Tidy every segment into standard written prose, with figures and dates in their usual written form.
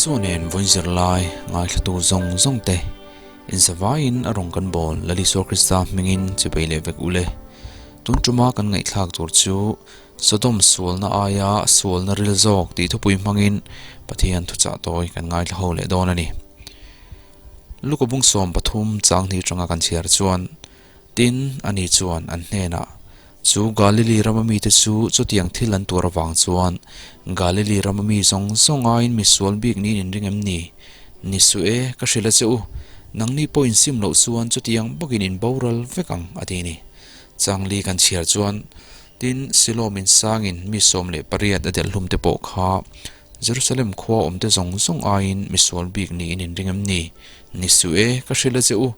Lalisua nen vawiin zirlai ngaithlatu zawng zawng te inzavaiin a rawn kan bawl Lalisua Krista hmingin chibei leh vek ule. Tun tuma kan ngaihthlak tur chu Sodom sualna aia sualna ril zawk tih thupui hmangin Pathian thuchah tawi kan ngaithla ho leh dawn a ni. Luka bung 13 chang hnih atanga kan chhiar chuan, Tin, ani chuan an hnenah, Chu Galili rama mite chu chutiang thil an tuar avang chuan Galili rama mi zawng zawng aiin misual bik niin in ring em ni? Ni suh e, ka hrilh a che u, nangni pawh insim loh chuan chutiang bawkin in boral vek ang, a ti ni. Changli kan chhiar chuan, Tin, Siloam insangin mi 18 a delh hlum te pawh kha Jerusalem khua awmte zawng zawng aiin misual bik niin in ring em ni? Ni suh e, ka hrilh a che u,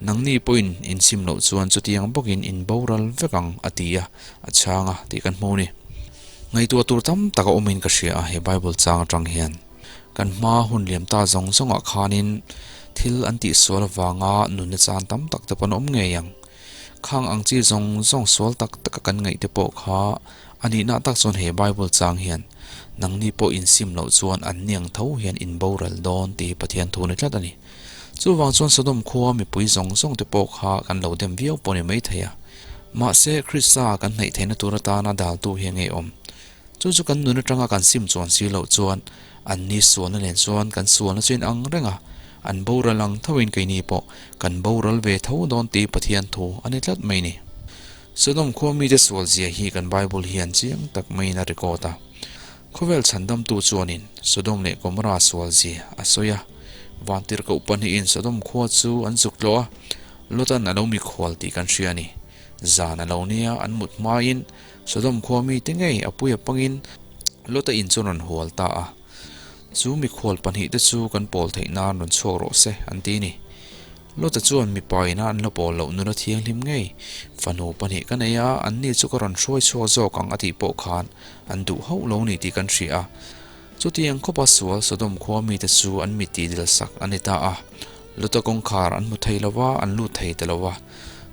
nangni pawhin in sim loh chuan chutiang bawkin in boral vek ang, a ti a, a chhang a tih kan hmu a ni. Ngaihtuah tur tam tak a awmin ka hria a he Bible chang atang hian. Kan hma hun liam ta zawng zawngah khanin thil an tihsual avanga nunna chan tam tak te pawh an awm ngei ang. Khang ang chi zawng zawng sual tak taka kan ngaih te pawh kha a nihna tak chuan he Bible chang hian nangni pawh insim loh chuan an niang tho hian in boral dawn tih hi Pathian thu a ni tlat a ni. Chuvang chuan Sodom khua mipui zawng zawng te pawh kha kan lo dem viau pawh ni maithei a. Mahse Krista kan hnaih theihna tur atana daltu hi a ngeiawm. Chu chu kan nun atanga kan sim chuan si loh chuan an ni sualna nen chuan kan sualna chu inang reng a, an boral ang thoin keini pawh kan boral ve tho dawn tih Pathian thu a ni tlat mai ni. Sodom khua mite sual zia hi kan Bible hian chiang tak maiin a record a. Khawvel chhandamtu chuanin Sodom leh Gomorrah sual zia a sawi a. Vantirhkoh pahnihin Sodom khua chu an zuk tlawh a, Lotan a lo mikhual tih kan hria a ni. Zan a lo nia an mut hmain Sodom khua mite ngei a pui a pangin Lota in chu rawn hual ta a, Chu mikhual pahnihte chu kan pawl theih nan rawn chhuak rawh se, an ti ni. Lota chuan mipa ina an la pawl loh nula thianghlim ngei, Fanu pahnih ka nei a, anni chu ka rawn hruai chhuak zawk ang a tih pawh khan an duh hauh lo ni tih kan hria a. Chutiang khawpa sual Sodom khua mite chu an mi tih sak a ni ta a. Lota kawngkhar an hmu thei lo va, an lut thei ta lo va.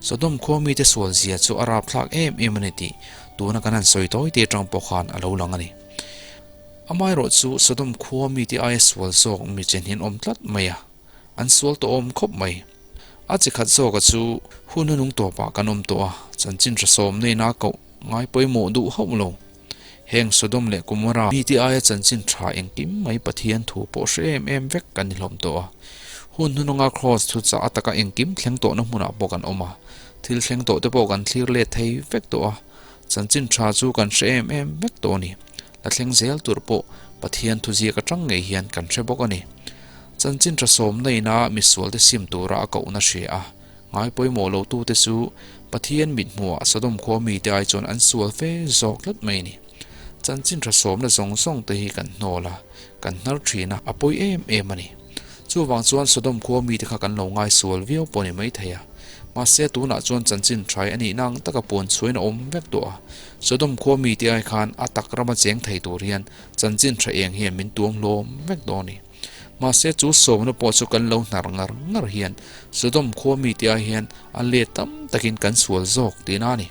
Sodom khua mite sual zia chu a rapthlak em em a ni tih tuna kan han sawi tawi te atang pawh khan a lo lang a ni. Amaherawh chu Sodom khua mite aia sual zawk mi chen hi an awm tlat mai a, an sual tawh awm khawp mai. A chi khat zawka chu hun hunung tawpah kan awm tawh a, chanchin hra sawm neina koh ngai pawimawh duh hauh lo. Heng Sodom leh Gomorrah mite aia chanchin tha engkim mai Pathian thu pawh hre em em vek kan ni hlawm tawh a. Hun hnununga Kraws thu chah ataka engkim thleng tawhna hmunah pawh kan awm a, thil thleng tawh te pawh kan thlir let thei vek tawh a, chanchin tha chu kan hre em em vek tawh a ni. La thleng zel tur pawh Pathian thu ziak atang ngei hian kan hre bawk a ni. Chanchin tha sawmna ina misualte sim tura a kohna hria a. Ngai pawimawh lo tute chu Pathian mithmuhah Sodom khua mite ai chuan an sual fe zawk tlat mai a ni. Chanchin tha sawmna zawng zawng te hi kan hnawl a, kan hnar thin a, a pawi em em a ni. Chuvang chuan Sodom khua mite kha kan lo ngai sual viau pawh a ni maithei a. Mahse tunah chuan chanchin tha a nihna ang taka puan chhuain a awm vek tawh a. Sodom khua mite ai khan a tak rama cheng thei tur hian chanchin tha eng hian min tuam hlawm vek dawn a ni. Mahse chu sawmna pawh chu kan lo hnar ngar ngar hian Sodom khua mite ai hian a let tam takin kan sual zawk tihna a ni.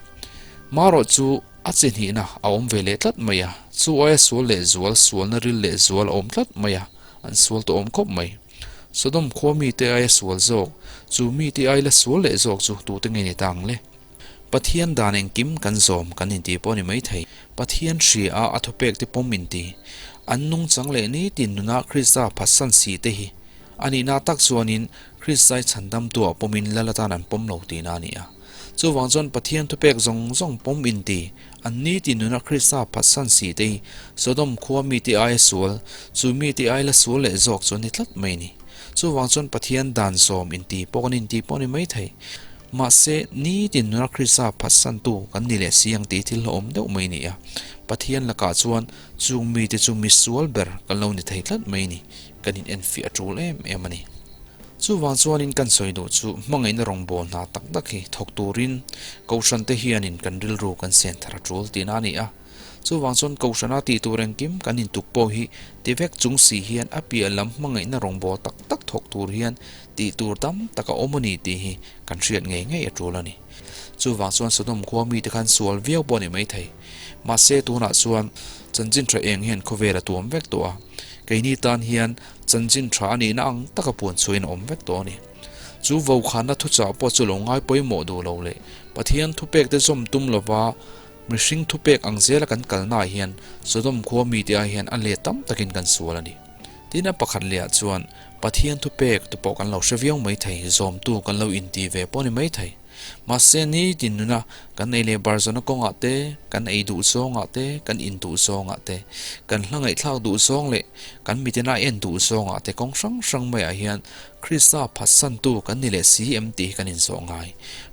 Marawh chu a chi hnihna a awm ve leh tlat mai a, chu aia sual leh zual sualna ril leh zual a awm tlat mai a, an sual tawh awm khawp mai. Sodom khua mite aia sual zawk, chu mite ai la sual leh zawk chu tute nge ni ta ang le? Pathian dan engkim kan zawm kan inti pawh a ni maithei. Pathian hria a, a thupek te pawm inti. An nungchang leh nitin nuna Krista phatsan si te hi a nihna tak chuanin Kristai chhandamtuah pawmin lal atan an pawm lo tihna a ni a. Chuvang chuan Pathian thupek zawng zawng pawm inti, an nitin nuna Krista phatsan si te hi Sodom khua mite aia sual, chu mite ai la sual leh zawk chu a ni tlat mai a ni. Chuvang chuan Pathian dan zawm inti pawh kan inti pawh a ni maithei. Mahse, nitin nuna Krista phatsantu kan ni leh si ang tih thil hlauhawm deuh mai a ni a. Pathian lakah chuan chung mite chu misual ber kan lo ni thei tlat mai a ni. Kan inenfiah a tul em em a ni. Chuvang chuanin kan sawi duh chu hmangaihna rawngbâwl hna tak tak hi thawk turin Kohhrante hianin kan rilru kan sen thar a tul tihna a ni a. Chuvang chuan Kohhrana tih tur engkim kan intuk pawh hi ti vek chung si hian a piah lam hmangaihna rawngbâwl tak tak thawk tur hian tih tur tam tak a awm a ni tih hi kan hriat ngei ngei a tul a ni. Chuvang chuan Sodom khua mite khan sual viau pawh a ni maithei. Mahse tunah chuan chanchin tha eng hian khawvel a tuam vek tawh a. Keini tan hian Chanchin tha a nihna ang taka puan chhuahin a awm vek tawh a ni. Chu vokhanna thuchah pawh chu lo ngai pawimawh duh lo leh Pathian thupekte zawm tum lova mihring thupek ang zela kan kalnaah hian Sodom khua mite ah hian a let tam takin kan sual a ni. Tin a pakhat lehah chuan Pathian thupek te pawh kan lo hre viau mai thei, zawmtu kan lo inti ve pawh a ni mai thei. Mahse nitin nuna kan ei leh bar zawhna kawngah te, kan ei duh zawngah te, kan in duh zawngah te, kan hla ngaihthlak duh zawng leh kan miten a en duh zawngah te kawng hrang hrang maiah hian Krista phatsantu kan ni leh si em tih hi kan inzawh ngai.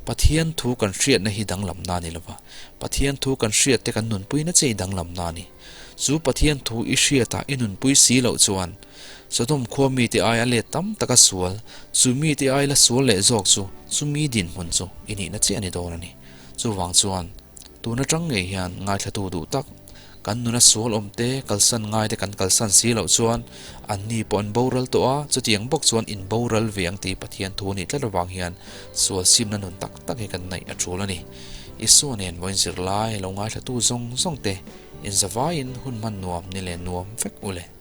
Pathian thu kan hriatna hi danglamna a ni lova, Pathian thu kan hriat te kan nunpuina che hi danglamna a ni. Chu Pathian thu i hriatah i nunpui si loh chuan Sodom khua mite ai a let tam taka sual, chu mite ai la sual leh zawk chu chumi dinhmun chu i nihna chiah a ni dawn a ni. Chuvang chuan, tun atang ngei hian ngaithlatu duh tak, kan nuna sual awm te, kalsan ngai te kan kalsan si loh chuan anni pawh an boral tawh a, chutiang bawk chuan in boral ve ang tih Pathian thu a nih tlat avang hian sual simna nun tak tak hi kan neih a tul a ni. Isua nen vawiin zirlai lo ngaithlatu zawng zawng te inzavaiin hun hman nuam ni leh nuam vek u le.